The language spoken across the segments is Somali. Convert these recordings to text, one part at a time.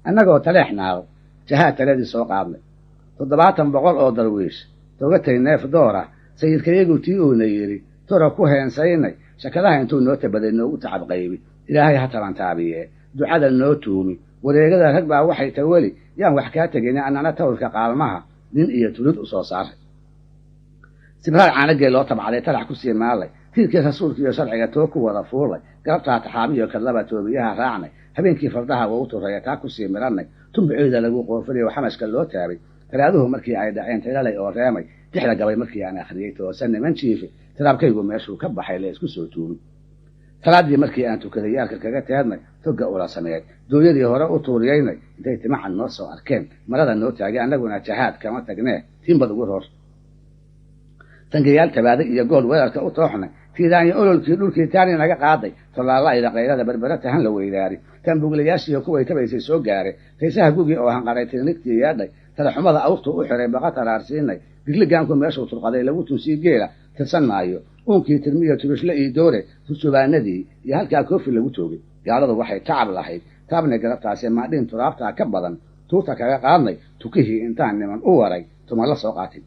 Annagoo taleexnaal jahaad taladii soo qaadnay, 700 oo darwiish togatay neef doora, sayidkayagu tii uuna yidhi tora ku heensaynay, shakadaha intuu noo tabaday noogu tacab qaybi, Ilaahay ha tabantaabiye ducada noo tuumi. Wareegada rag baa waxay ta weli yaan wax kaa tegayna, annana tawrka qaalmaha nin iyo tulid u soo saaray. Sibraar caanagee loo tabcaday talax ku sii maalay, tiirkii rasuulka iyo sharciga too ku wada fuulay, galabtaa taxaabiyo kadlaba toobiyaha raacnay, habeenkii fardaha waa u turaya taa kusii miranay, tumbaceeda lagu qoofinayo xamashka loo taabay. Talaaduhu markii ay dhaceen tilalay oo reemay, tixda gabay markii aan akhriyey toosan niman jiife, tiraabkaygu meeshuu ka baxay la isku soo tuumay. Salaadii markii aan tukaday yaalka kaga teednay, toga ula sameeyay dooyadii hore u tuuriyaynay, intay timacan noo soo arkeen marada noo taagay, annaguna jahaad kama tagnee tiimbad ugu roor. Tangayaal tabaaday iyo gool weerarka u tooxnay, tiiraanyo ololkii dhulkii taani naga qaaday, tollaala qaylada berbera tahan la weydaari, taanbuglayaashiiyo kuway tabaysay soo gaaray, taysaha gugii oo hanqaray tirnigtii yeedhay, talaxumada awrtu u xiray baqa taraarsiinay, girligaanku meeshuu turqaday lagu tunsii geela tirsan maayo, uunkii tirmiyo turushle iyo doore tursubaanadii iyo halkaa koofi lagu toogay. Gaaladu waxay tacab lahayd taabnay galabtaasi maadhiin turaabtaa ka badan tuurta kaga qaadnay, tukihii intaan niman u waray tuma la soo qaatay.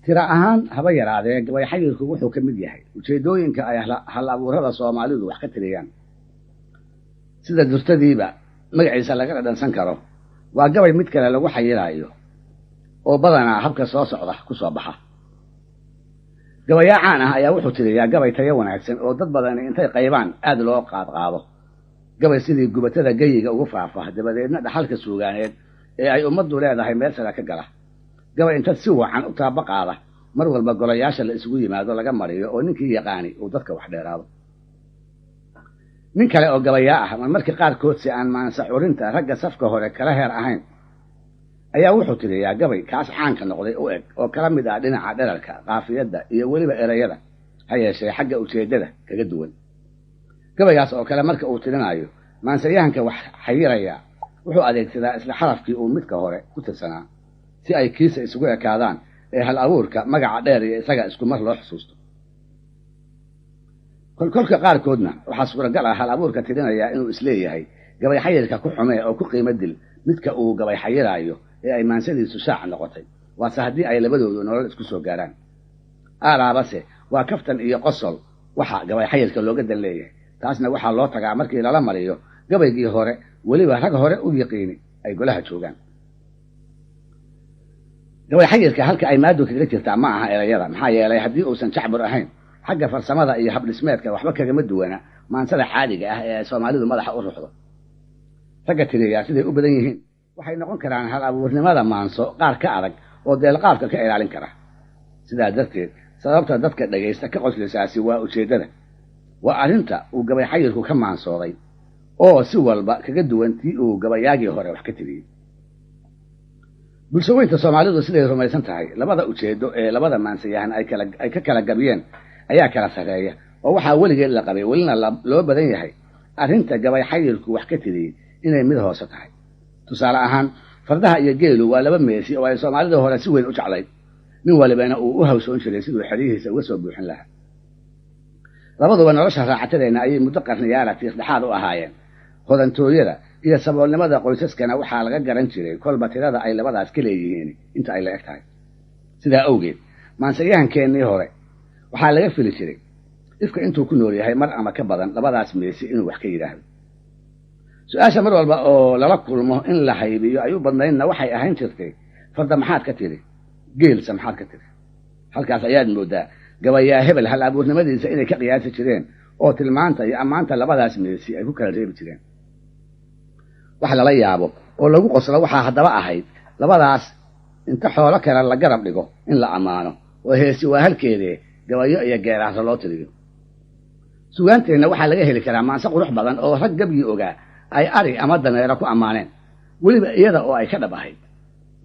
Tira ahaan haba yaraadee gabay xayirku wuxuu ka mid yahay ujeeddooyinka ay hal abuurada Soomaalidu wax ka tiriyaan. Sida durtadiiba magaciisa laga dhadhansan karo, waa gabay mid kale lagu xayiraayo oo badanaa habka soo socda ku soo baxa. Gabayaa caan ah ayaa wuxuu tiriyaa gabay tayo wanaagsan oo dad badani intay qaybaan aad loo qaadqaado, gabay sidii gubatada geyiga ugu faafa, dabadeedna dhaxalka suugaaneed ee ay ummaddu leedahay meel sare ka gala. Gabay inta si wacan u taaba qaada mar walba golayaasha la isugu yimaado laga mariyo oo ninkii yaqaani uu dadka wax dheeraado. Nin kale oo gabayaa ah marmarkii qaarkood si aan maansa curinta ragga safka hore kala heer ahayn ayaa wuxuu tiriyaa gabay kaas caanka noqday u eg oo kala mid ah dhinaca dherarka, qaafiyadda iyo weliba erayada, ha yeeshee xagga ujeeddada kaga duwan. Gabaygaas oo kale marka uu tirinayo maansayahanka wax xayiraya wuxuu adeegsadaa isla xarafkii uu midka hore ku tirsanaa si ay kiisa isugu ekaadaan ee hal abuurka magaca dheer iyo isaga isku mar loo xusuusto. Kolkolka qaarkoodna waxaa suuragal ah hal abuurka tirinayaa inuu isleeyahay gabay xayirka ku xumee oo ku qiimo dil midka uu gabay xayiraayo ee ay maansadiisu shaac noqotay, waase haddii ay labadoodu nolol isku soo gaaraan. Aalaabase waa kaftan iyo qosol waxa gabay xayirka looga dan leeyahay, taasna waxaa loo tagaa markii lala mariyo gabaygii hore, weliba rag hore u yiqiini ay golaha joogaan. Gabay xayirka halka ay maadu kaga jirtaa ma aha erayada, maxaa yeelay haddii uusan jacbur ahayn xagga farsamada iyo habdhismeedka waxba kagama duwana maansada caadiga ah ee ay Soomaalidu madaxa u ruxdo. Ragga tiriyaa siday u badan yihiin waxay noqon karaan hal abuurnimada maanso qaar ka adag oo deelqaafka ka ilaalin kara. Sidaa darteed sababta dadka dhagaysta ka qoslisaasi waa ujeeddada, waa arrinta uu gabay xayirku ka maansooday oo si walba kaga duwan tii uu gabayaagii hore wax ka tiriyey. Bulshaweynta Soomaalidu siday rumaysan tahay labada ujeeddo ee labada maansayahan ay ka kala gabiyeen ayaa kala sarreeya, oo waxaa weligeed la qabay welina loo badan yahay arrinta gabay xayirku wax ka tiriyey inay mid hoose tahay. Tusaale ahaan fardaha iyo geelu waa laba meesi oo ay Soomaalida hore si weyn u jeclayd, nin walibana uu u hawsoon jiray siduu xeryihiisa uga soo buuxin lahaa. Labaduba nolosha raacatadeenna ayay muddo qarniyaala tiiqdhexaad u ahaayeen. Hodantooyada iyo saboolnimada qoysaskana waxaa laga garan jiray kolba tirada ay labadaas ka leeyihiin inta ay la eg tahay. Sidaa awgeed maansayahankeennii hore waxaa laga fili jiray ifka intuu ku nool yahay mar ama ka badan labadaas meesi inuu wax ka yidhaahdo. Su-aasha mar walba oo lala kulmo in la haybiyo ay u badnaydna waxay ahayn jirtay farda maxaad ka tiri, geelsa maxaad ka tiri. Halkaas ayaad mooddaa gabayaa hebel hal abuurnimadiisa inay ka qiyaasi jireen oo tilmaanta iyo ammaanta labadaas meesi ay ku kala reebi jireen. Wax lala yaabo oo lagu qoslo waxaa haddaba ahayd labadaas inta xoolo kale la garab dhigo in la ammaano oo heesi waa halkeedee gabayo iyo geeraarro loo tiriyo. Sugaanteenna waxaa laga heli karaa maanse qurux badan oo rag gabyi ogaa ay ari ama dameero ku ammaaneen, weliba iyada oo ay ka dhab ahayd.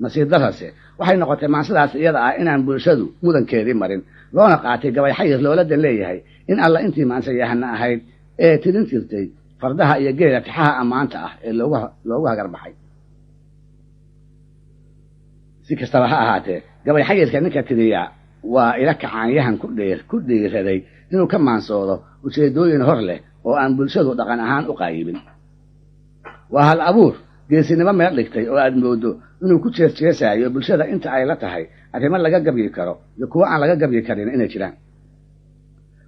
Nasiib darrase waxay noqotay maansadaas iyada ah inaan bulshadu mudankeedii marin, loona qaatay gabay xayir loola dan leeyahay in alla intii maansayahana ahayd ee tirin jirtay fardaha iyo geela tixaha ammaanta ah ee loogu hagarbaxay. Si kastaba ha ahaatee gabay xayirka ninka tiriyaa waa ila kacaanyahan ku dhiiraday inuu ka maansoodo ujeeddooyin hor leh oo aan bulshadu dhaqan ahaan u qaayibin. Waa hal abuur Geesinimo meel dhigtay oo aad mooddo inuu ku jeesjeesaayo bulshada inta ay la tahay arrimo laga gabyi karo iyo kuwo aan laga gabyi karin inay jiraan.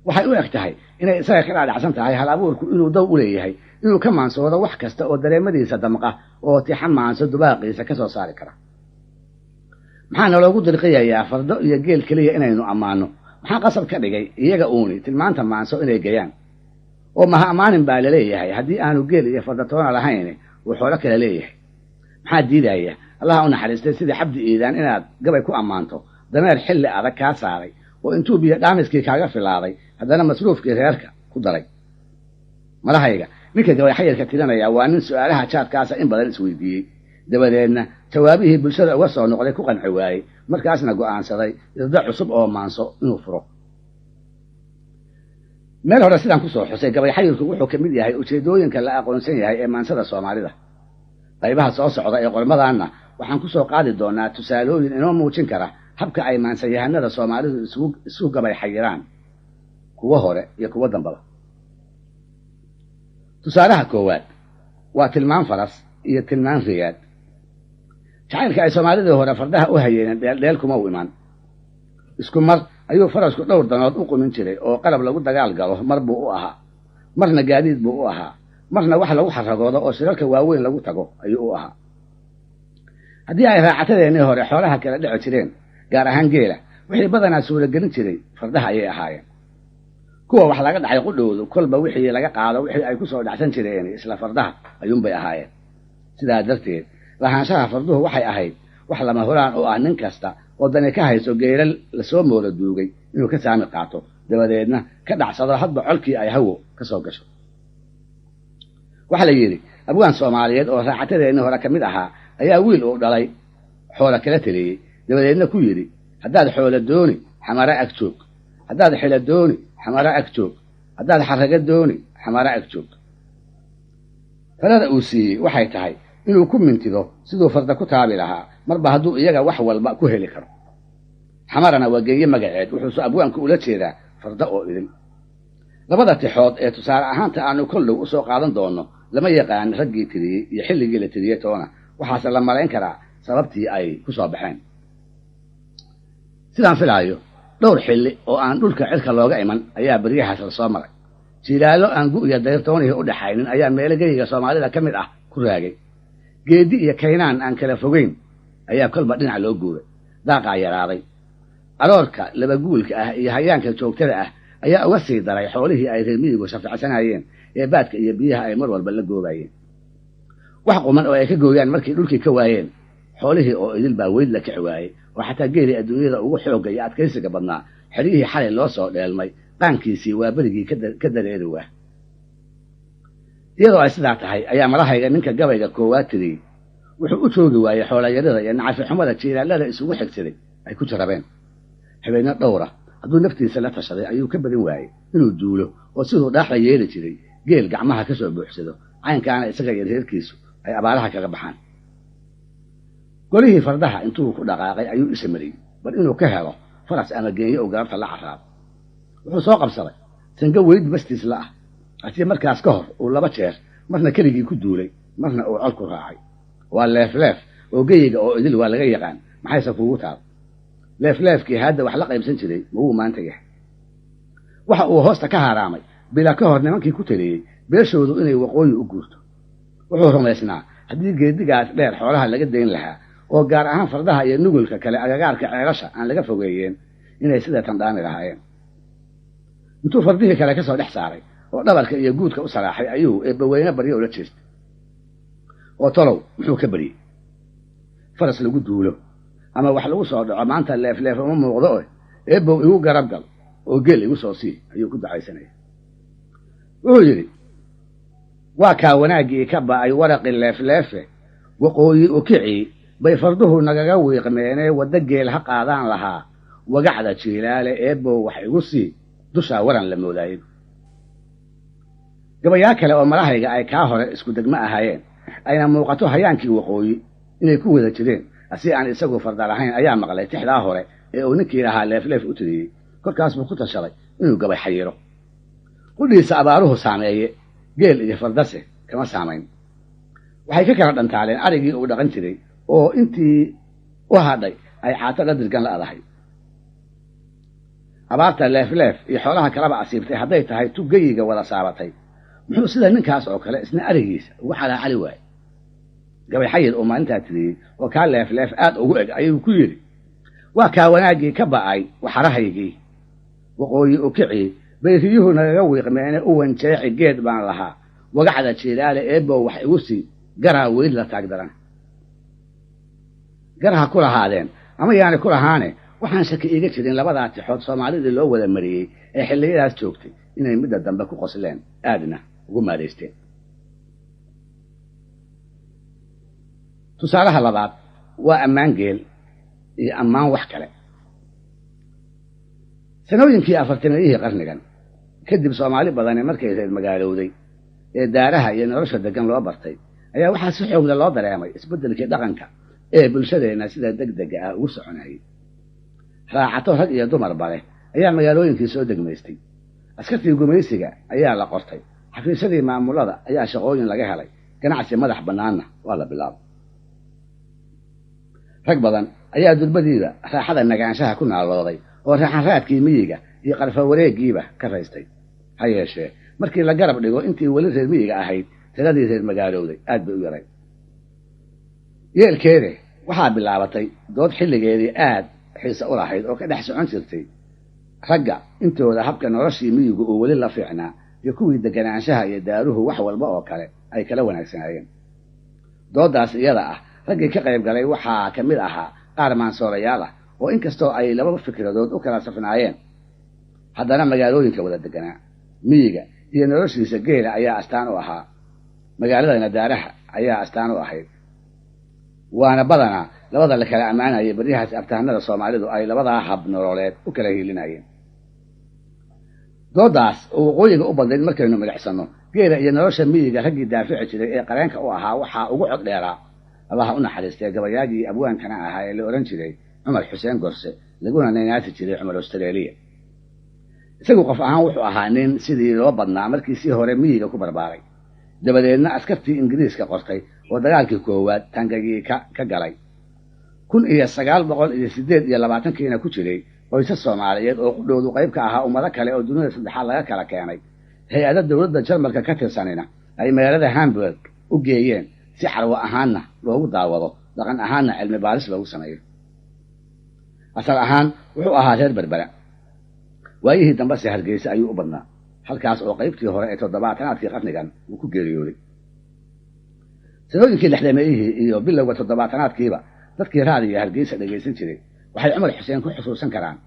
Waxay u eg tahay inay isaga ka dhaadhacsan tahay hal abuurku inuu dow u leeyahay inuu ka maansoodo wax kasta oo dareemadiisa damqa oo tixa maanso dubaaqiisa ka soo saari kara. Maxaa naloogu dirqiyayaa fardo iyo geel keliya inaynu ammaanno? Maxaa qasab ka dhigay iyaga uuni tilmaanta maanso inay gayaan? Oo maha ammaanin baa laleeyahay haddii aanu geel iyo fardatoona lahayn uu xoolo kale leeyahay. Maxaa diidaya Allaha u naxariistay sidii Cabdi Iidaan inaad gabay ku ammaanto dameer xilli adag kaa saaray oo intuu biyo dhaamiskii kaaga filaaday haddana masruufkii reerka ku daray. Malahayga ninka gabay xayirka tirinaya waa nin su'aalaha jaadkaasa in badan isweydiiyey, dabadeedna jawaabihii bulshada uga soo noqday ku qanci waayey, markaasna go'aansaday irdo cusub oo maanso inuu furo. Meel hore sidaan kusoo xusay, gabay xayirku wuxuu ka mid yahay ujeeddooyinka la aqoonsan yahay ee maansada Soomaalida. Qaybaha soo socda ee qormadaanna waxaan kusoo qaadi doonaa tusaalooyin inoo muujin kara habka ay maansayahanada Soomaalidu isu gabay xayiraan, kuwo hore iyo kuwo dambaba. Tusaalaha koowaad waa tilmaan faras iyo tilmaan riyaad. Jacaylka ay Soomaalidii hore fardaha u hayeen dheeldheel kuma u iman. Isku mar ayuu farasku dhowr danood u qumin jiray oo qalab lagu dagaal galo mar buu u ahaa, marna gaadiid buu u ahaa, marna wax lagu xaragoodo oo shirarka waaweyn lagu tago ayuu u ahaa. Haddii ay raacatadeennii hore xoolaha kala dhici jireen, gaar ahaan geela, wixii badanaa suuragelin jiray fardaha ayay ahaayeen. Kuwa wax laga dhacay qudhowdu kolba wixii laga qaado wixii ay ku soo dhacsan jireen isla fardaha ayuunbay ahaayeen. Sidaa darteed lahaanshaha farduhu waxay ahayd wax lama huraan oo ah nin kasta oo dani ka hayso geelal lasoo moora duugay inuu ka saami qaato, dabadeedna ka dhacsado hadba colkii ay hawo ka soo gasho. Waxaa la yidhi abwaan Soomaaliyeed oo raacatadeennii hore ka mid ahaa ayaa wiil uu dhalay xoola kala taliyey, dabadeedna ku yidhi haddaad xoola dooni xamara ag joog, haddaad xila dooni xamara ag joog, haddaad xaraga dooni xamara ag joog. Talada uu siiyey waxay tahay inuu ku mintido siduu farda ku taabi lahaa marba hadduu iyaga wax walba ku heli karo. Xamarana waa geeye magaceed, wuxuuse abwaanku ula jeedaa farda oo idin. Labada tixood ee tusaale ahaanta aanu kol dhow usoo qaadan doonno lama yaqaan raggii tiriyey iyo xilligii la tiriyey toona, waxaase la malayn karaa sababtii ay ku soo baxeen. Sidaan filaayo dhowr xilli oo aan dhulka cirka looga iman ayaa beryahaas la soo maray. Jilaallo aan gu iyo dayrtoonihii u dhaxaynin ayaa meelo geyiga Soomaalida ka mid ah ku raagay. Geedi iyo kaynaan aan kala fogeyn ayaa kolba dhinac loo guuray, daaqaa yaraaday. Aroorka labaguulka ah iyo hayaanka joogtada ah ayaa uga sii daray xoolihii ay reer miyigu shafacsanayeen ee baadka iyo biyaha ay mar walba la goobayeen. Wax quman oo ay ka gooyaan markii dhulkii ka waayeen, xoolihii oo idil baa weyd la kici waayey oo xataa geelii adduunyada ugu xoogga iyo adkaysiga badnaa xeryihii xalay loo soo dheelmay qaankiisii waa berigii ka dareeri waa. Iyadoo ay sidaa tahay ayaa malahayga ninka gabayga koowaad tiriyey wuxuu u joogi waayey xoolayarida iyo nacafi xumada jiilaalada isugu xigsaday ay ku jarabeen. Habeenno dhowra hadduu naftiisa la tashaday ayuu ka badin waayey inuu duulo oo siduu dhaaxda yeeli jiray geel gacmaha ka soo buuxsado, caynkaana isaga iyo reerkiisu ay abaaraha kaga baxaan. Golihii fardaha intuu ku dhaqaaqay ayuu isa mariyey bal inuu ka helo faras ama geenyo uu galabta la carraabo. Wuxuu soo qabsaday sango weyd bastiis la ah, haddii markaas ka hor uu laba jeer marna keligii ku duulay marna uu col ku raacay. Waa leefleef oo geyiga oo idil waa laga yaqaan, maxayse kuugu taal? Leefleefkii hadda wax la qaybsan jiray ma wuu maanta yahay? Waxa uu hoosta ka haaraamay bila ka hor nimankii ku taliyey beeshoodu inay waqooyi u guurto. Wuxuu rumaysnaa haddii geedigaas dheer xoolaha laga dayn lahaa oo gaar ahaan fardaha iyo nugulka kale agagaarka ceelasha aan laga fogeeyeen inay sida tandhaami lahaayeen. Intuu fardihii kale ka soo dhex saaray oo dhabarka iyo guudka u saraaxay ayuu eebbaweyne baryo ula jeestay. Oo tolow muxuu ka baryey? Faras lagu duulo ama wax lagu soo dhaco maanta leefleef uma muuqdo e eebbow igu garab gal oo geel igu soo sii ayuu ku ducaysanaya. Wuxuu yidhi waa kaa wanaaggii ka ba'ay waraqi leefleefe waqooyi u kicii bay farduhu nagaga wiiqmeenee waddo geel ha qaadaan lahaa wagacda jiilaale eebbow wax igu sii dushaa waran la moodaayey. Gabayaa kale oo malahayga ay kaa hore isku degmo ahaayeen ayna muuqato hayaankii waqooyi inay ku wada jireen asi aan isagu farda lahayn ayaa maqlay tixdaa hore ee uu ninkii lahaa leefleef u tiriyey. Kolkaas buu ku tashaday inuu gabay xayiro. Qudhiisa abaaruhu saameeye geel iyo fardase kama saamayn. Waxay ka kala dhantaaleen arigii uu dhaqan jiray oo intii u hadhay ay caato la dirgan la adahay. Abaarta leefleef iyo xoolaha kalaba asiibtay hadday tahay tugayiga wada saabatay, muxuu sida ninkaas oo kale isna arigiisa ugu calaacali waayey? Gabay xayir oo maalintaa tiriyey oo kaa leefleef aad ugu eg ayuu ku yidhi: waa kaa wanaaggii ka ba'ay waxarahaygii, waqooyi u kicii bayriyuhu nagaga wiiqmeene u wanjeeci geed baan lahaa, wagacda jiilaale eebbow wax igu sii garaa weyd la taagdaran. Gar ha ku lahaadeen ama yaani ku lahaane, waxaan shaki iiga jirin labadaa tixood soomaalidii loo wada mariyey ee xilliyadaas joogtay inay midda dambe ku qosleen aadna ugu maadaysteen. Tusaalaha labaad waa ammaan geel iyo ammaan wax kale. Sanooyinkii afartameeyihii qarnigan kadib soomaali badani markay reer magaalowday ee daaraha iyo nolosha degan loo bartay ayaa waxaa si xoogla loo dareemay isbeddelkii dhaqanka ee bulshadeenna sida degdega ah ugu soconayay. Raacato rag iyo dumarba leh ayaa magaalooyinkii soo degmaystay. Askartii gumaysiga ayaa la qortay, xafiisyadii maamulada ayaa shaqooyin laga helay, ganacsi madax bannaanna waa la bilaabay. Rag badan ayaa durbadiiba raaxada nagaanshaha ku naalooday oo raaxanraadkii miyiga iyo qarfa wareegiiba ka raystay. Ha yeeshee markii la garab dhigo intii weli reer miyiga ahayd, tiradii reer magaalowday aad bay u yaray. Yeelkeede waxaa bilaabatay dood xilligeedii aad xiise u lahayd oo ka dhex socon jirtay ragga intooda habka noloshii miyigu uu weli la fiicnaa iyo kuwii deganaanshaha iyo daaruhu wax walba oo kale ay kala wanaagsanaayeen. Dooddaas iyada ah raggii ka qayb galay waxaa ka mid ahaa qaar maansoorayaal ah oo inkastoo ay laba fikradood u kala safnaayeen haddana magaalooyinka wada deganaa. Miyiga iyo noloshiisa geela ayaa astaan u ahaa, magaaladana daaraha ayaa astaan u ahayd. Waana badanaa labada la kala ammaanayay baryahaas abtahanada soomaalidu ay labadaa hab nololeed u kala hiilinayeen. Dooddaas oo waqooyiga u badnayd markaynu milicsano geela iyo nolosha miyiga raggii daafici jiray ee qareenka u ahaa waxaa ugu cod dheeraa Allaha u naxariistee gabayaagii abwaankana ahaa ee la odhan jiray Cumar Xuseen Gorse, laguna naynaasi jiray Cumar Australia. Isagu qof ahaan wuxuu ahaa nin sidii loo badnaa markii si hore miyiga ku barbaaray, dabadeedna askartii Ingiriiska qortay oo dagaalkii koowaad Tanganyika ka galay. 1928-kiina ku jiray qoysas Soomaaliyeed oo qudhoodu qayb ka ahaa ummado kale oo dunida saddexaad laga kala keenay. Hay-ada dowladda Jarmalka ka tirsanina ay magaalada Hamburg u geeyeen si carwo ahaanna loogu daawado, dhaqan ahaanna cilmi baaris loogu sameeyo. Asal ahaan wuxuu ahaa reer Berbera, waayihii dambese Hargeysa ayuu u badnaa, halkaas oo qaybtii hore ee toddobaatanaadkii qarnigan uu ku geeriyooday. Sanooyinkii lixdameeyihii iyo bilowga toddobaatanaadkiiba dadkii raadiga Hargeysa dhegaysan jiray waxay Cumar Xuseen ku xusuusan karaan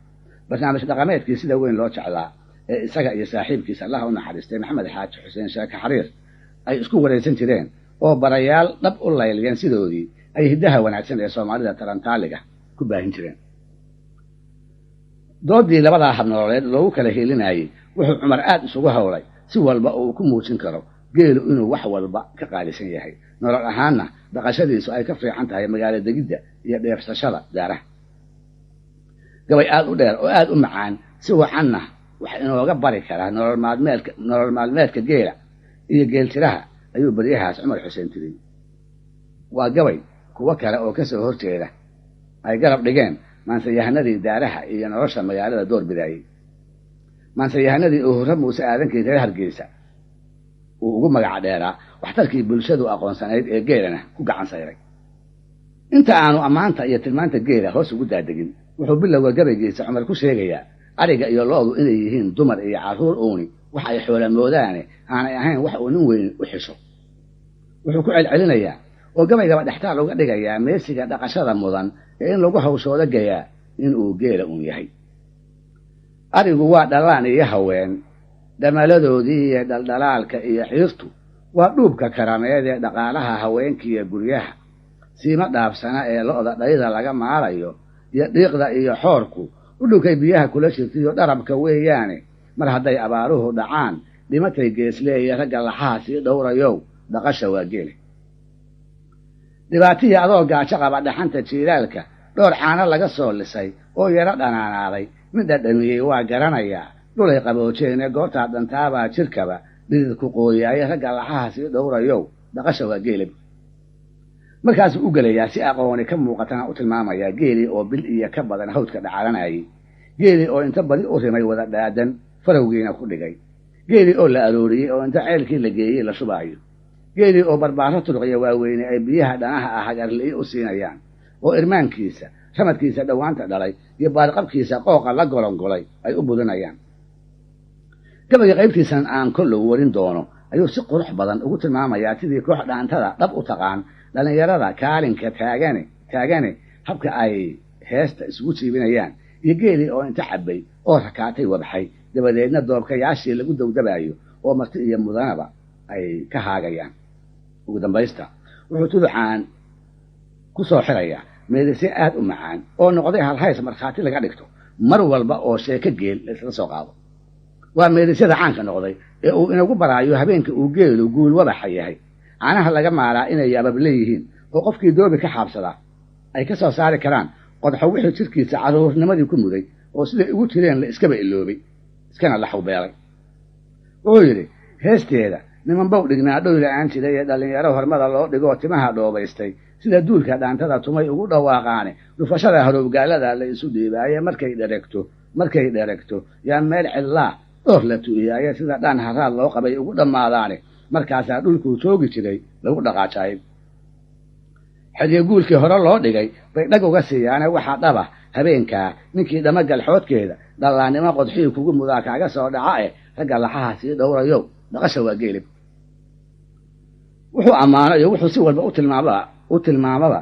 barnaamij dhaqameedkii sida weyn loo jeclaa ee isaga iyo saaxiibkiisa Allaha u naxariistay Maxamed Xaaji Xuseen Sheeke Xariir ay isku waraysan jireen oo barayaal dhab u layliyeen sidoodii ay hiddaha wanaagsan ee Soomaalida tarantaaliga ku baahin jireen. Doodii labadaa habnololeed loogu kala hiilinayey wuxuu Cumar aad isugu howlay si walba oo uu ku muujin karo geelu inuu wax walba ka qaalisan yahay, nolol ahaanna dhaqashadiisu ay ka fiican tahay magaalo degidda iyo dheefsashada daaraha. Gabay aad u dheer oo aad u macaan si wacanna wax inooga bari karaa nolol maalmeedka geela iyo geeltiraha ayuu baryahaas Cumar Xuseen tiriyey. Waa gabay kuwo kale oo ka soo horjeeda ay garab dhigeen maansayahanadii daaraha iyo nolosha magaalada door bidaayey. Maansayahanadii uu Hurre Muuse Aadankii reer Hargeysa uu ugu magac dheeraa waxtarkii bulshadu aqoonsanayd ee geelana ku gacan sayray. Inta aanu ammaanta iyo tilmaanta geela hoos ugu daadegin wuxuu bilowga gabaygiisa Cumar ku sheegayaa ariga iyo lo'du inay yihiin dumar iyo carruur uuni wax ay xoola moodaane aanay ahayn wax uu nin weyn u xisho. Wuxuu ku celcelinayaa oo gabaygaba dhextaal uga dhigayaa meesiga dhaqashada mudan ee in lagu hawshooda gayaa inuu geela uun yahay. Arigu waa dhallaan iyo haween, dhamaladoodii iyo dhaldhalaalka iyo xiirtu waa dhuubka karameed ee dhaqaalaha haweenkiiyo guryaha siima dhaafsana ee lo'da dhayda laga maalayo iyo dhiiqda iyo xoorku u dhunkay biyaha kula jirtaiyo dharabka weeyaane mar hadday abaaruhu dhacaan dhimatay geesleeya ragga laxaha sii dhowrayow dhaqasha waa geele. Dhibaatihii adoo gaajo qaba dhaxanta jiilaalka dhowr caano laga soo lisay oo yaro dhanaanaaday mid dhadhamiyey waa garanayaa dhulay qaboojeene goortaa dhantaabaa jirkaba dhidid ku qooyaaye ragga laxaha sii dhowrayow dhaqasha waa geele. Markaasuu u gelayaa si aqooni ka muuqatana u tilmaamayaa geelii oo bil iyo ka badan hawdka dhacaranayay, geelii oo inta badi u rimay wada dhaadan farowgiina ku dhigay, geelii oo la arooriyey oo inta ceelkii la geeyey la shubaayo, geelii oo barbaaro turuqya waaweyne ay biyaha dhanaha ah hagarli'i u siinayaan, oo irmaankiisa ramadkiisa dhowaanta dhalay iyo baarqabkiisa qooqa la golongolay ay u budinayaan. Gabayga qaybtiisan aan kollow warin doono ayuu si qurux badan ugu tilmaamayaa sidii koox dhaantada dhab u taqaan dhallinyarada kaalinka taagane habka ay heesta isugu jiibinayaan, iyo geelii oo inta cabbay oo rakaatay wabxay, dabadeedna doobkayaashii lagu dowdabaayo oo marti iyo mudanaba ay ka haagayaan. Ugu dambaysta wuxuu tuducaan ku soo xirayaa meedisye aad u macaan oo noqday halhays markhaati laga dhigto mar walba oo sheeko geel la isla soo qaado. Waa meedisyada caanka noqday ee uu inagu baraayo habeenka uu geelu guul wabaxa yahay, caanaha laga maalaa inay yaabab leeyihiin oo qofkii doobi ka xaabsadaa ay ka soo saari karaan qodxo wixii jirkiisa carruurnimadii ku muday oo siday ugu jireen la iskaba iloobay iskana laxubeelay. Wuxuu yidhi heesteeda nimanbow dhignaa dhow la-aan jiray ee dhallinyaro hormada loo dhigoo timaha dhoobaystay sida duulka dhaantada tumay ugu dhawaaqaane dhufashada haroobgaalada la isu dhiibaaye markay dheregto yaa meel cidlaa dhoor la tu'iyaaye sida dhaan haraad loo qabay ugu dhammaadaane markaasaa dhulkuu joogi jiray lagu dhaqaajaayay. Xeryo guulkii hore loo dhigay bay dhag uga siiyaane waxaa dhaba habeenkaa ninkii dhamagal xoodkeeda dhallaannimo qodxihii kugu mudaa kaaga soo dhaca eh ragga laxaha sii dhowrayow dhaqasha waa geelib. Wuxuu ammaano iyo wuxuu si walba u tilmaamaba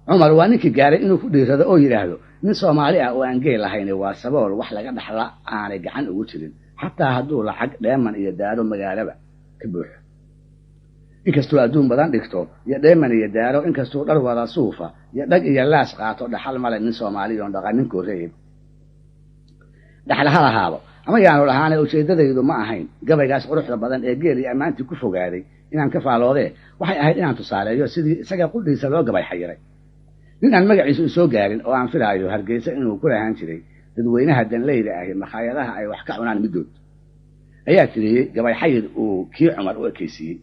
Cumar waa ninkii gaaray inuu ku dhiirado oo yidhaahdo nin Soomaali ah oo aan geel lahayn waa sabool wax laga dhaxla aanay gacan ugu jirin xataa hadduu lacag dheeman iyo daaro magaalaba ka buuxo. Inkastuu adduun badan dhigto iyo dheeman iyo daaro, inkastuu dhar wada suufa iyo dhag iyo laas qaato, dhaxal male nin Soomaaliyoon dhaqanin koreeyb. Dhaxal ha lahaado ama yaanu lahaane ujeeddadaydu ma ahayn gabaygaas quruxda badan ee geel iyo ammaantii ku fogaaday inaan ka faaloodee, waxay ahayd inaan tusaaleeyo sidii isaga qudhiisa loo gabay xayiray. Nin aan magaciisu isoo gaarin oo aan filaayo Hargeysa inuu ku lahaan jiray dadweynaha danleyda ahi makhaayadaha ay wax ka cunaan middood ayaa tiriyey gabay xayir uu kii Cumar u ekeysiiyey.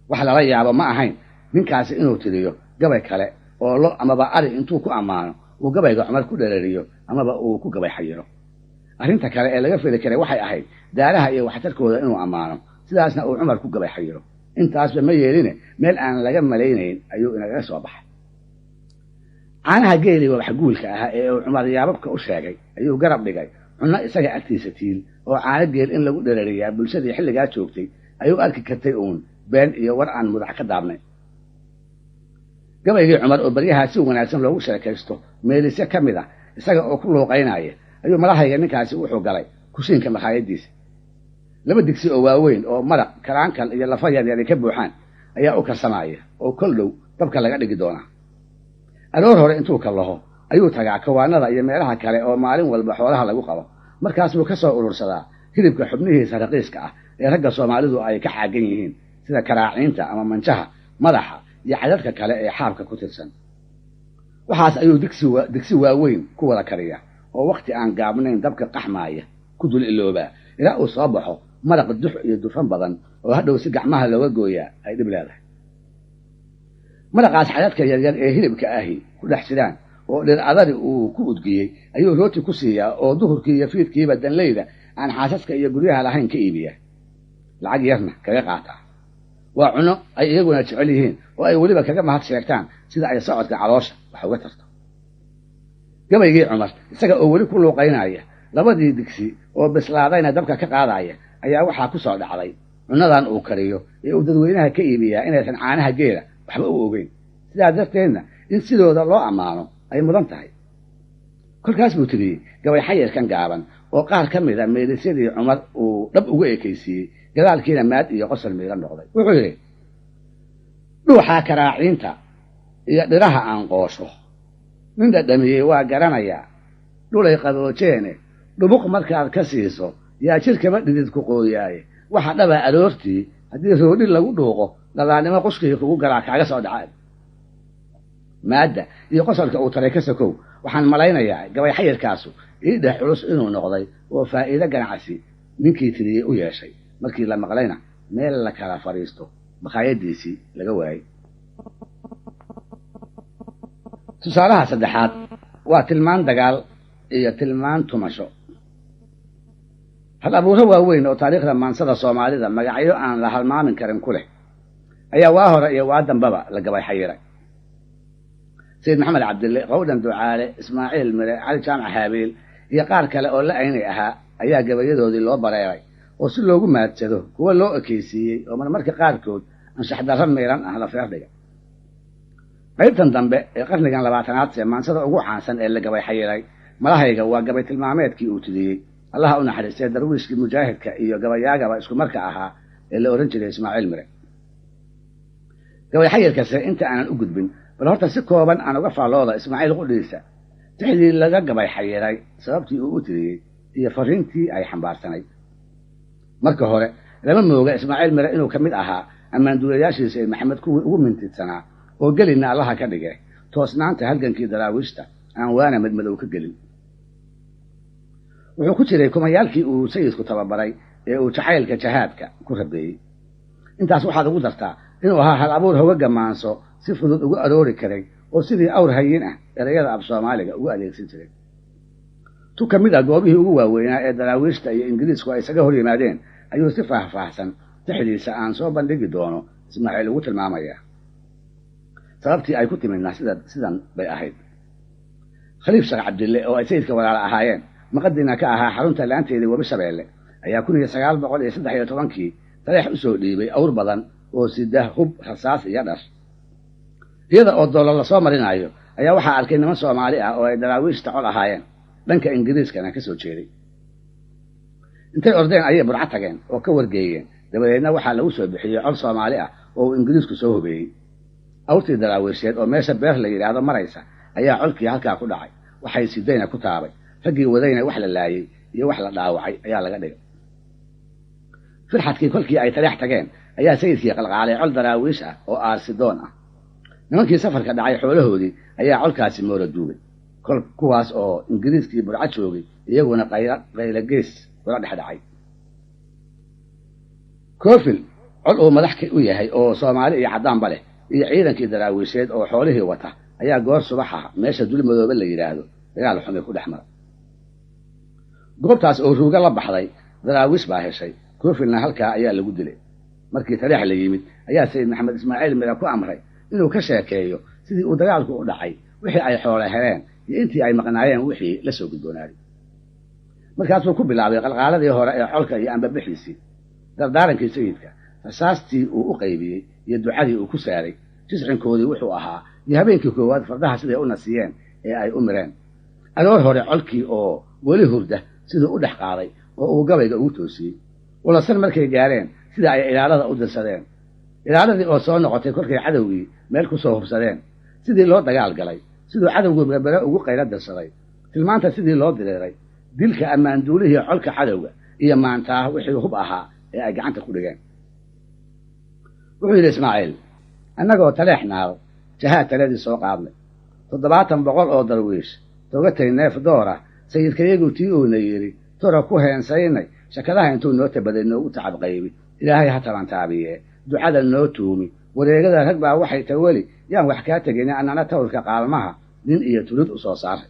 Wax lala yaabo ma ahayn ninkaasi inuu tiriyo gabay kale oo lo amaba ari intuu ku ammaano uu gabayga Cumar ku dhereriyo amaba uu ku gabay xayiro. Arrinta kale ee laga fili karay waxay ahayd daaraha iyo waxtarkooda inuu ammaano, sidaasna uu Cumar ku gabay xayiro. Intaasba ma yeeline meel aan laga malaynayn ayuu inagaga soo baxay. Caanaha geeli wabax guulka ahaa ee uu Cumar yaababka u sheegay ayuu garab dhigay cunno isaga agtiisa tiil oo caano geel in lagu dhereriyaa bulshadii xilligaa joogtay ayuu arki kartay uun been iyo war aan mudac ka daabnay. Gabaygii Cumar oo baryahaa si wanaagsan loogu sheekaysto meelisye ka mid ah isaga oo ku luuqaynaya ayuu malahayga ninkaasi wuxuu galay kushiinka makhaayadiisa. Laba digsi oo waaweyn oo maraq karaankal iyo lafa yaryari ka buuxaan ayaa u karsamaya oo kol dhow dabka laga dhigi doonaa. Aroor hore intuu kallaho ayuu tagaa kawaanada iyo meelaha kale oo maalin walba xoolaha lagu qabo. Markaasbuu ka soo urursadaa hilibka xubnihiisa raqiiska ah ee ragga Soomaalidu ay ka caagan yihiin sida karaaciinta ama manjaha, madaxa iyo cadadka kale ee xaabka ku tirsan. Waxaas ayuu digsi waaweyn ku wada kariyaa oo waqti aan gaabnayn dabka qaxmaaya ku dul iloobaa ilaa uu soo baxo maraq dux iyo dufan badan oo hadhow si gacmaha looga gooyaa ay dhib leedahay. Maraqaas cadadka yaryar ee hilibka ahi ku dhex jiraan oo dhir adari uu ku udgiyey ayuu rooti ku siiyaa oo duhurkii iyo fiidkiiba danleyda aan xaasaska iyo guryaha lahayn ka iibiyaa, lacag yarna kaga qaataa. Waa cunno ay iyaguna jecel yihiin oo ay weliba kaga mahad sheegtaan sida ay socodka caloosha wax uga tarto. Gabaygii Cumar isaga oo weli ku luuqaynaya labadii digsi oo bislaadayna dabka ka qaadaya ayaa waxaa ku soo dhacday cunnadan uu kariyo ee uu dadweynaha ka iibiyaa inaysan caanaha geela waxba u ogeyn, sidaa darteedna in sidooda loo ammaano ay mudan tahay. Kolkaas buu tiriyey gabay xayirkan gaaban oo qaar ka mid a meelisyadii Cumar uu dhab ugu ekaysiiyey, gadaalkiina maad iyo qosol miila noqday. Wuxuu yidhi dhuuxaa karaaciinta iyo dhiraha aan qoosho nin dhadhamiyey waa garanayaa, dhulay qaboojeene dhubuq markaad ka siiso yaa jirkaba dhidid ku qooyaaye, waxa dhaba aroortii haddii roodhi lagu dhuuqo dhalaannimo quskii kugu galaa kaaga soo dhaca. Maadda iyo qosolka uu taray ka sokow waxaan malaynayaa gabay xayirkaasu ii dhex culus inuu noqday oo faa'iido ganacsi ninkii tiriyey u yeeshay. Markii la maqlayna meel la kala fadhiisto makhaayadiisii laga waayey. Tusaalaha saddexaad waa tilmaan dagaal iyo tilmaan tumasho. Hal abuuro waaweyn oo taariikhda maansada Soomaalida magacyo aan la halmaamin karin ku leh ayaa waa hore iyo waa dambaba la gabay xayiray. Sayid Maxamed Cabdille, Qowdhan Ducaale, Ismaaciil Mire, Cali Jaamac Haabiil iyo qaar kale oo la aynay ahaa ayaa gabayadoodii loo bareeray oo si loogu maadsado kuwa loo ekeysiiyey oo marmarka qaarkood anshax darro miiran ah la feer dhigay. Qaybtan dambe ee qarnigan 20aad ee maansada ugu caansan ee la gabay xayiray malahayga waa gabay tilmaameedkii uu tidiyey Allaha u naxariistay darwiishkii mujaahidka iyo gabayaagaba isku marka ahaa ee la oran jiray Ismaaciil Mire. Gabay xayirkase inta aanan u gudbin bal horta si kooban aan uga faallooda Ismaaciil qudhiisa tixdii laga gabay xayiray, sababtii uu u tiriyey iyo fariintii ay xambaarsanayd. Marka hore lama mooga Ismaaciil Mire inuu ka mid ahaa ammaanduulayaashii Sayid Maxamed kuwii ugu mintidsanaa oo gelinna Allaha ka dhige toosnaanta halgankii daraawiishta aan waana madmadow ka gelin. Wuxuu ku jiray kumayaalkii uu sayidku tababaray ee uu jacaylka jahaadka ku rabeeyey. Intaas waxaad ugu dartaa inuu ahaa hal abuur hogaga maanso si fudud ugu aroori karay oo sidii awr hayin ah erayada af Soomaaliga ugu adeegsan jiray. Tu ka mid ah goobihii ugu waaweynaa ee daraawiishta iyo Ingiriisku ay isaga hor yimaadeen ayuu si faahfaahsan tixdiisa aan soo bandhigi doono Ismaaciil ugu tilmaamayaa. Sababtii ay ku timidna sidan bay ahayd. Khaliif Sheekh Cabdille oo ay sayidka walaala ahaayeen maqadina ka ahaa xarunta laanteedii Webi Shabeelle ayaa 1913kii taleex u soo dhiibay awr badan oo sida hub, rasaas iyo dhar. Iyada oo doolar lasoo marinayo ayaa waxaa arkay niman Soomaali ah oo ay daraawiishta col ahaayeen, dhanka Ingiriiskana ka soo jeeday. Intay ordeen ayay Burco tageen oo ka wargeeyeen, dabadeedna waxaa lagu soo bixiyey col Soomaali ah oo uu Ingiriisku soo hubeeyey. Awrtii daraawiisheed oo meesha beer la yidhaahdo maraysa ayaa colkii halkaa ku dhacay, waxay sidayna ku taabay, raggii wadayna wax la laayey iyo wax la dhaawacay ayaa laga dhigay. Firxadkii kolkii ay taleex tageen ayaa sayidkii qalqaalay col daraawiish ah oo aarsidoon ah. Nimankii safarka dhacay xoolahoodii ayaa colkaasi moora duugay, kol kuwaas oo Ingiriiskii Burco joogay iyaguna qaylagees kula dhex dhacay. Koofil col uu madax u yahay oo Soomaali iyo caddaanba leh iyo ciidankii daraawiisheed oo xoolihii wata ayaa goor subaxa meesha Dulmadoobe la yidhaahdo dagaal xumi ku dhex mara. Goobtaas oo ruuga la baxday daraawiish baa heshay, Koofilna halkaa ayaa lagu dilay. Markii taleex la yimid ayaa Sayid Maxamed Ismaaciil Mire ku amray inuu ka sheekeeyo sidii uu dagaalku u dhacay, wixii ay xoole heleen iyo intii ay maqnaayeen wixii la soo gudboonaaday. Markaasuu ku bilaabay qalqaaladii hore ee colka iyo ambabixiisii, dardaarankii sayidka, rasaastii uu u qaybiyey iyo ducadii uu ku saaray, jiscinkoodii wuxuu ahaa iyo habeenkii koowaad fardaha siday u nasiyeen ee ay u mireen. Aroor hore colkii oo weli hurda siduu u dhex qaaday oo uu gabayga ugu toosiyey. Walasan markay gaareen sida ay ilaalada u dirsadeen, ilaaladii oo soo noqotay kolkay cadowgii meel ku soo hubsadeen, sidii loo dagaal galay, siduu cadowgu berbere ugu qaylo dirsaday, tilmaanta sidii loo diriiray, dilka ammaanduulihii colka cadowga iyo maantaah wixii hub ahaa ee ay gacanta ku dhigeen. Wuxuu yidhi Ismaaciil, annagoo taleex naal jahaad taladii soo qaadnay, 700 oo darwiish togatay neef doora, sayidkayagu tii uuna yidhi tora ku heensaynay, shakadaha intuu noo tabaday noogu tacab qaybi, Ilaahay ha tabantaabiye, ducada noo tuumi, wareegada rag baa waxay taweli, yaan wax kaa tegin annana tawrka qaalmaha nin iyo tulid u soo saaray.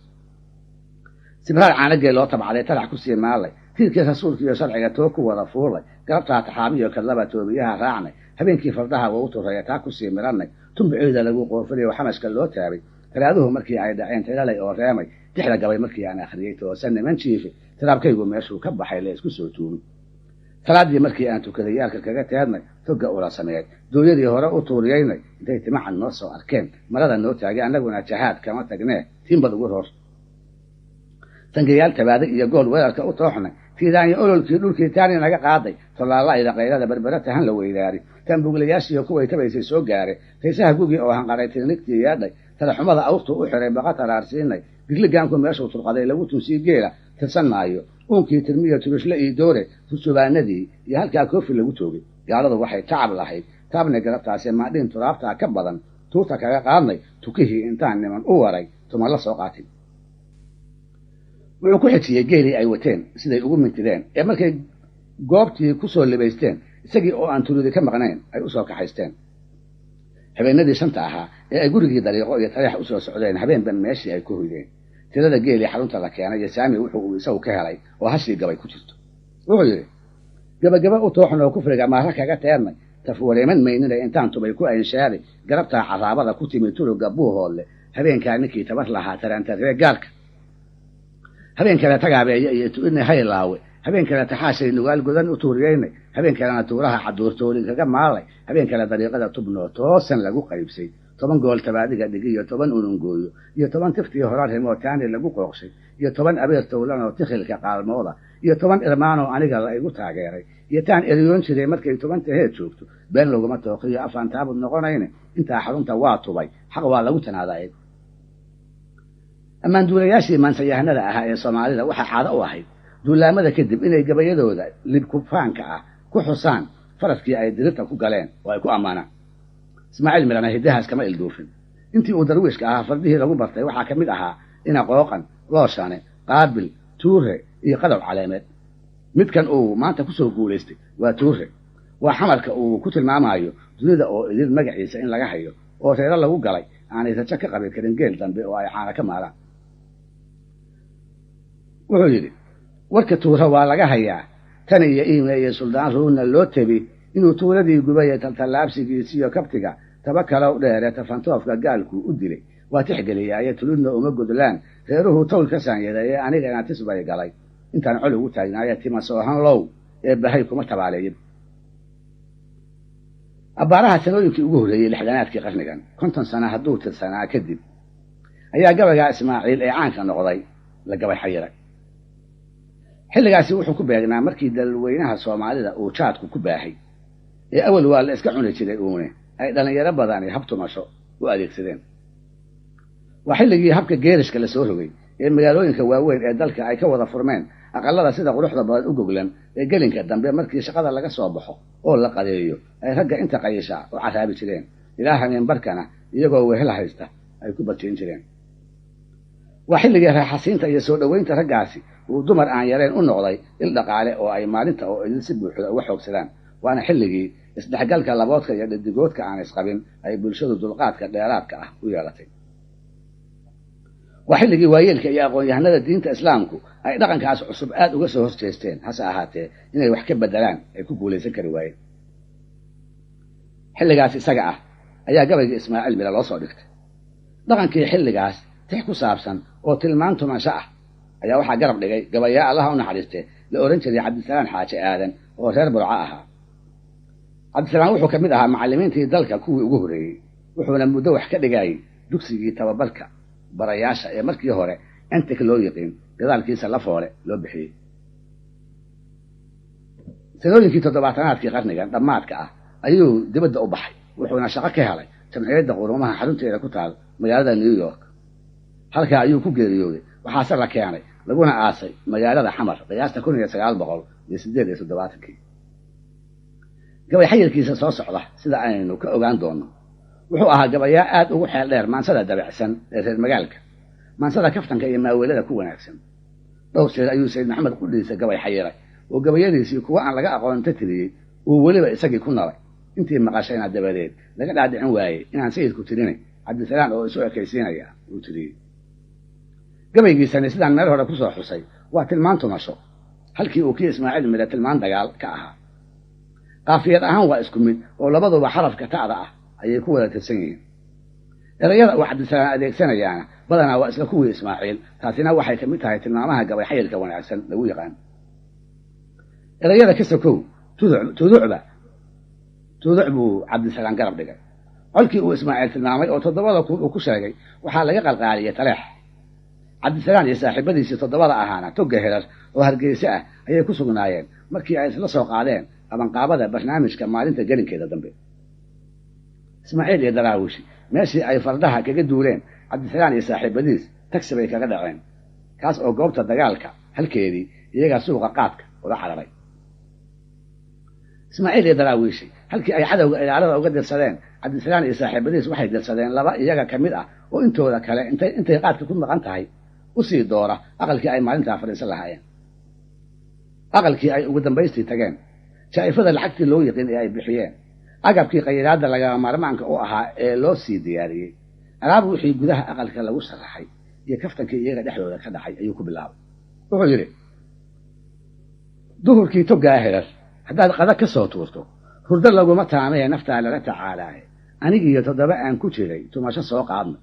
Sibraar caanagee loo tabcaday talax ku sii maalay, tiirkii rasuulka iyo sharciga too ku wada fuulay, galabtaa taxaabiyo kadlaba toobiyaha raacnay, habeenkii fardaha waa u turaya taa ku sii mirannay, tumbaceeda lagu qoofinayo xamashka loo taabay, talaaduhu markii ay dhaceen tilalay oo reemay, tixda gabay markii aan akhriyey toosan niman jiifay, tiraabkaygu meeshuu ka baxay la isku soo tuumay. Salaadii markii aan tukaday yaalka kaga teednay, toga ula sameeyay, dooyadii hore u tuuriyeynay, intay timacan noo soo arkeen, marada noo taagay, annaguna jahaad kama tagnee, tiimbad ugu roor. Sangayaal tabaaday iyo gool weerarka u tooxnay, tiidaanyo ololkii dhulkii taani naga qaaday, tolaallayda qaylada berbera tahan la weydaari, taanbuglayaashiiyo kuway tabaysay soo gaaray, taysaha gugii oo hanqaray tirnigtii yeedhay, talaxumada awrtu u xiray baqa taraarsiinay, gigligaanku meeshuu turqaday lagu tunsii geela tirsan maayo, uunkii tirmiya turushle iyo doore tursubaanadii iyo halkaa koofi lagu toogay. Gaaladu waxay tacab lahayd taabnay galabtaasi maadhiin turaabtaa ka badan tuurta kaga qaadnay, tukihii intaan niman u waray tuma la soo qaatay. Wuxuu ku xijiyey geelii ay wateen siday ugu mintideen ee markay goobtii ku soo libaysteen isagii oo aan turudi ka maqnayn ay u soo kaxaysteen. Habeenadii shanta ahaa ee ay gurigii dariiqo iyo taleex usoo socdeen habeenba meeshii ay ku hoydeen. Tirada geelii xarunta la keenay iyo saami wuxuu uu isagu ka helay oo hashii gabay ku jirto. Wuxuu yidhi gabagaba u tooxnoo kufriga maara kaga teernay tafwareeman maynina intaan tubay ku aynshaari garabtaa caraabada ku timi turuga buuhoodle habeenkaa ninkii tabar lahaa taraantaree gaalka. Habeen kale tagaabeeya iyo tu'ina haylaawe. Habeen kale taxaashay nugaal godan u tuuriyeynay. Habeen kalena tuuraha caduurtoolin kaga maalay. Habeen kale dariiqada tubnoo toosan lagu qaybsay. 10 gool tabaadiga dhig iyo 10 unungooyo iyo 10 tiftii hora rimoo taani lagu qooqshay iyo 10 abeer towlan oo tikhilka qaalmooda iyo 10 irmaanoo aniga la igu taageeray iyo taan eriyoon jiray markay 10 taheed joogto been laguma tooqiyo afaan taabud noqonayne intaa xarunta waa tubay xaq waa lagu tanaadaa. Ammaanduulayaashii maansayahanada ahaa ee Soomaalida waxaa caado u ahayd duulaamada kadib inay gabayadooda libkufaanka ah ku xusaan faraskii ay dirirta ku galeen oo ay ku ammaanaan. Ismaaciil Mirana hiddahaas kama ilduufin. Intii uu darwiishka ahaa fardihii lagu bartay waxaa ka mid ahaa ina qooqan, looshane, qaabil, tuure iyo qadow caleemeed. Midkan uu maanta ku soo guulaystay waa tuure. Waa xamarka uu ku tilmaamayo dunida oo idil magaciisa in laga hayo oo reero lagu galay aanay rajo ka qabi karin geel dambe oo ay caana ka maalaan. Wuxuu yidhi warka tuura waa laga hayaa tan iyo iimeeye suldaan ruuna loo tebi inuu tuuradii gubaye taltallaabsigiisiyo kabtiga taba kalow dheere tafantoofka gaalkuu u dilay waa tixgeliyaaye tuludna uma godlaan reeruhu towl ka saanyadeeye anigana tis bay galay intaan col ugu taagnaaye tima soohan low ee bahay kuma tabaaleeyin. Abbaaraha sanooyinkii ugu horreeyey 60aadkii qarnigan 50 sano hadduu tirsanaa kadib ayaa gabaygaa Ismaaciil ee caanka noqday la gabay xayiray. Xilligaasi wuxuu ku beegnaa markii dalweynaha Soomaalida uu jaadku ku baahay ee awal waa la iska cuni jiray uune ay dhalinyaro badani hab tumasho u adeegsadeen. Waa xilligii habka geerishka la soo rogay ee magaalooyinka waaweyn ee dalka ay ka wada furmeen aqalada sida quruxda badan u goglan ee gelinka dambe markii shaqada laga soo baxo oo la qadeeyo ay ragga inta qayisha u caraabi jireen ilaa hameenbarkana iyagoo wehel haysta ay ku bajayn jireen. Waa xilligii raaxasiinta iyo soo dhoweynta raggaasi uu dumar aan yareen u noqday il dhaqaale oo ay maalinta oo idil si buuxda uga xoogsadaan. Waana xilligii isdhexgalka laboodka iyo dhadigoodka aan isqabin ay bulshadu dulqaadka dheeraadka ah u yeelatay. Waa xilligii waayeelka iyo aqoon-yahanada diinta islaamku ay dhaqankaas cusub aad uga soo horjeesteen hase ahaatee inay wax ka bedelaan ay ku guulaysan kari waayeen. Xilligaas isaga ah ayaa gabaygii Ismaaciil Mira loo soo dhigtay. Dhaqankii xilligaas tix ku saabsan oo tilmaan tumansho ah ayaa waxaa garab dhigay gabayaa Allaha u naxariistay la oran jiray Cabdisalaan Xaaji Aadan oo reer Burco ahaa. Cabdisalaan wuxuu ka mid ahaa macallimiintii dalka kuwii ugu horreeyey, wuxuuna muddo wax ka dhigayay dugsigii tababarka barayaasha ee markii hore entik loo yiqiin gadaalkiisa la foole loo bixiyey. Sanooyinkii 70aadkii qarnigan dhammaadka ah ayuu dibadda u baxay, wuxuuna shaqo ka helay jamciyadda quruumaha xarunteeda ku taal magaalada New York. Halkaa ayuu ku geeriyooday, waxaase la keenay laguna aasay magaalada Xamar qiyaasta 1978. Gabay xayirkiisa soo socda sida aynu ka ogaan doonno wuxuu ahaa gabayaa aad ugu xeel dheer maansada dabacsan ee reer magaalka, maansada kaftanka iyo maaweelada ku wanaagsan. Dhowr jeer ayuu Sayid Maxamed qudhiisa gabay xayiray oo gabayadiisii kuwa aan laga aqoonta tiriyey uu weliba isagii ku nalay. Intii maqashayna dabadeed laga dhaadhicin waayey inaan sayidku tirinay Cabdisalaan oo isu ekaysiinaya uu tiriyey. Gabaygiisani sidaan meel hore kusoo xusay waa tilmaan tumasho, halkii uu kii Ismaaciil Mire tilmaan dagaal ka ahaa. Qaafiyad ahaan waa isku mid oo labaduba xarafka ta'da ah ayay ku wada tirsan yihiin. Erayada uu Cabdisalaan adeegsanayaana badanaa waa isla kuwii Ismaaciil, taasina waxay ka mid tahay tilmaamaha gabay xayirka wanaagsan lagu yaqaan. Erayada ka sokow tuducba tuduc buu Cabdisalaan garab dhigay. Colkii uu Ismaaciil tilmaamay oo 7,000 uu ku sheegay waxaa laga qalqaaliyey taleex. Cabdisalaan iyo saaxiibadiisii 7 ahaana toga herar oo Hargeysa ah ayay ku sugnaayeen markii ay isla soo qaadeen qabanqaabada barnaamijka maalinta gelinkeeda dambe. Ismaaciil iyo Daraawishi meeshii ay fardaha kaga duuleen Cabdisalaan iyo saaxiibadiis tagsi bay kaga dhaceen, kaas oo goobta dagaalka halkeedii iyagaa suuqa qaadka ula cararay. Ismaaciil iyo Daraawishi halkii ay cadowga ilaalada uga dirsadeen Cabdisalaan iyo saaxiibadiis waxay dirsadeen laba iyaga ka mid ah oo intooda kale intay qaadka ku maqan tahay usii doora aqalkii ay maalintaa fadhiisan lahaayeen. Aqalkii ay ugu dambaystii tageen, jaa'ifada lacagtii loo yiqiin ee ay bixiyeen, Agabkii qayiraadda lagama maarmaanka u ahaa ee loo sii diyaariyey, alaab wixii gudaha aqalka lagu sharaxay iyo kaftankii iyaga dhexdooda ka dhacay ayuu ku bilaabay. Wuxuu yidhi, duhurkii toggaa herar haddaad qada ka soo tuurto, hurdo laguma taamaye naftaa lala tacaalaaye. Anigiiyo 7 aan ku jiray tumasho soo qaadnay,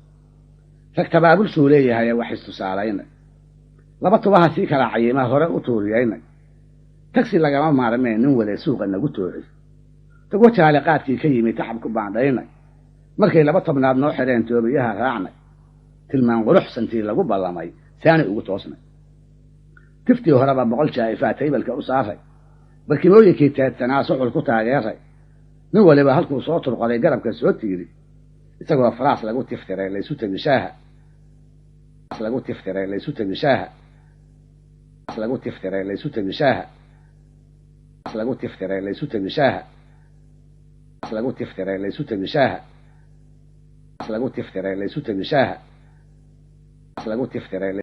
rag tabaabulshuu leeyahay wax istusaalaynay, 2 tubaha sii kala cayima hore u tuuriyaynay, tagsi lagama maarmeen nin wada suuqa nagu tooci, tago jaale qaadkii ka yimi tacab ku baandhaynay, markay 2 tobnaad noo xidheen toobiyaha raacnay, tilmaan quruxsantii lagu ballamay saani ugu toosnay, tiftii horeba 100 jaa'ifaa taybalka u saaray, barkimooyinkii teedsanaa suxul ku taageeray, nin waliba halkuu soo turqaday garabka soo tiiri, isagoo faraas lagu tiftiray laysu tegi shaaha, lagu tiftiray laysu tegi shaaha, lagu tiftiray laysu tegi shaaha, lagu tiftiray laysu tegi shaaha, lagu tiftiray laysu tegi shaaha, lagu tiftiray laysu tegi shaaha, lagu tiftiray.